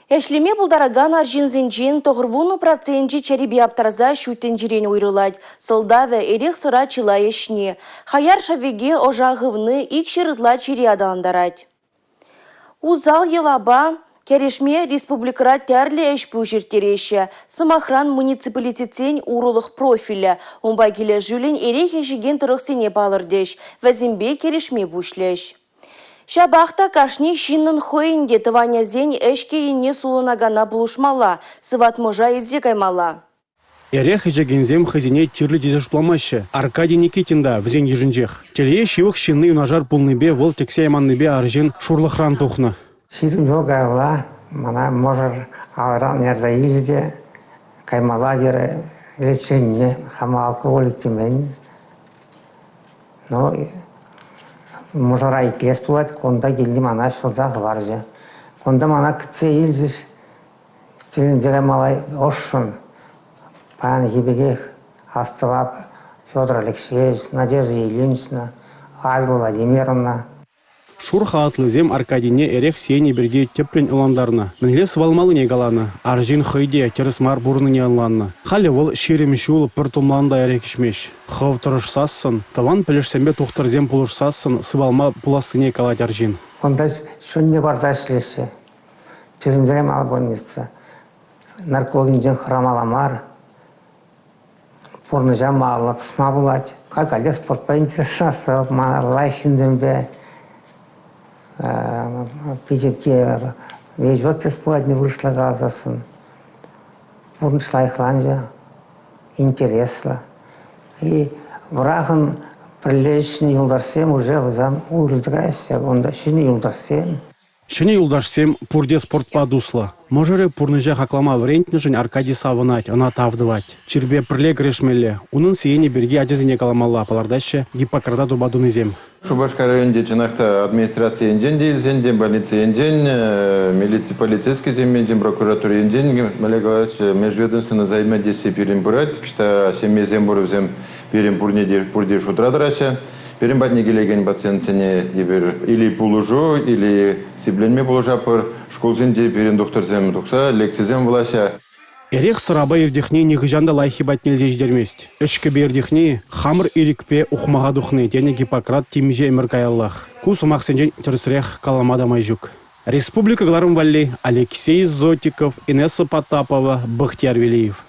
Ӗҫлеме пултаракан арҫынсенчен 90 проценчӗ чӗрипе аптӑраса ҫут тӗнчерен уйрӑлать. Сӑлтавӗ – эрех-сӑра чылай ӗҫни. Хаяр шӗвеке ӑша хывни 200 ытла чире аталантарать. Усал йӑлапа кӗрешме республикӑра тӗрлӗ ӗҫ-пуҫ ирттереҫҫӗ. Сӑмахран, муниципалитетсен урӑлӑх профилӗ. Унпа килӗшӳллӗн эрех ӗҫекен тӑрӑхсене палӑртӗҫ, вӗсемпе кӗрешме пуҫлӗҫ. Ҫапах та кашни ҫыннӑн хӑйӗн те тӑванӗсен ӗҫкӗ енне сулӑнакана пулӑшмалла, сыватмӑша илсе каймалла. Эрех ӗҫекенсем хӑйсене чирлӗ тесе шутламаҫҫӗ. Аркадий Никитин та вӗсен йышӗнчех. Телее, ҫывӑх ҫынни юнашар пулнипе вӑл тӗксе яманнипе арҫын шурлӑхран тухнӑ. 20 ҫул каялла мана мӑшӑр алран ярса илчӗ те каймалла терӗ. Леченине хама алкоголик темен. Ну, мӑшӑра итлес пулать, кунта килни мана ҫӑлса хӑварчӗ. Кунта мана кӗтсе илчӗҫ, тӗлӗнтере малай ӑшшӑн. Паянхи пекех астӑвап Федор Алексеевич, Надежда Ильинична, Альба Владимировна. Шур халатлисем Аркадине эрех сиенӗ пирки тӗплӗн ӑнлантарнӑ, мӗнле сывалмаллине каланӑ. Арҫын хӑй те тӗрӗс мар пурӑннине ӑнланнӑ. Халӗ вӑл 20 ҫул пӗр тумлам та эрех ӗҫмест. Хӑв тӑрӑшсассӑн, тӑван-пӗлӗшсемпе тухтӑрсем пулӑшсассӑн сывалма пулассине калать арҫын. Кунта чунне парса ӗҫлеҫҫӗ. Тӗлӗнсе мал больница. Наркологинчен хӑрамалла мар. Пурнӑҫа малалла тӑсма пулать. Каллех спортпа интереслансӑп, мана лайӑх ҫынсемпе питӗ веҫех тес пулать вырӑсла каласассӑн. Пурнӑҫ лайӑхланчӗ, интереслӗ. И вӑрахӑн пӗрле ӗҫнӗ юлташсем уже вӗсем уйрӑлса каяҫҫӗ. Унта ҫӗнӗ юлташсем. Ҫӗнӗ юлташсем пурте спортпа туслӑ. Мӑшӑрӗ пурнӑҫа хаклама вӗрентнӗшӗн Аркадий савӑнать, ӑна тав тӑвать. Чирпе пӗрле кӗрешмелле, унӑн сиенӗ пирки ачасене каламалла, палӑртаҫҫӗ Гиппократа тупа тунисем. Шупашкар районӗнче чӑнах та администраци енчен те илсен те, больница енчен, милици полицейскисем енчен, прокуратура енчен, мӗнле калас, межведомственное взаимодействие пирӗн пырать. Ӑҫта ҫемьесем пур, вӗсем пирӗн пурне те пурте шутра тӑраҫҫӗ. Пирӗн патне килекен пациентсене эпир или пулӑшу, или сипленме пулӑшатпӑр. Шкулсенче пирӗн тухтӑрсем тухса лекцисем вулаҫҫӗ. Эрех-сӑрапа иртӗхни нихӑҫан та лайӑххи патне илсе ҫитермест. Ӗҫкӗпе иртӗхни – хамӑр ирӗкпе ухмаха тухни, тенӗ Гиппократ темиҫе ӗмӗр каяллах. Ку сӑмахсенчен тӗрӗсрех калама та май ҫук. Республика кӑларӑм валли Алексей Зотиков, Инесса Потапова, Бахтияр Велиев.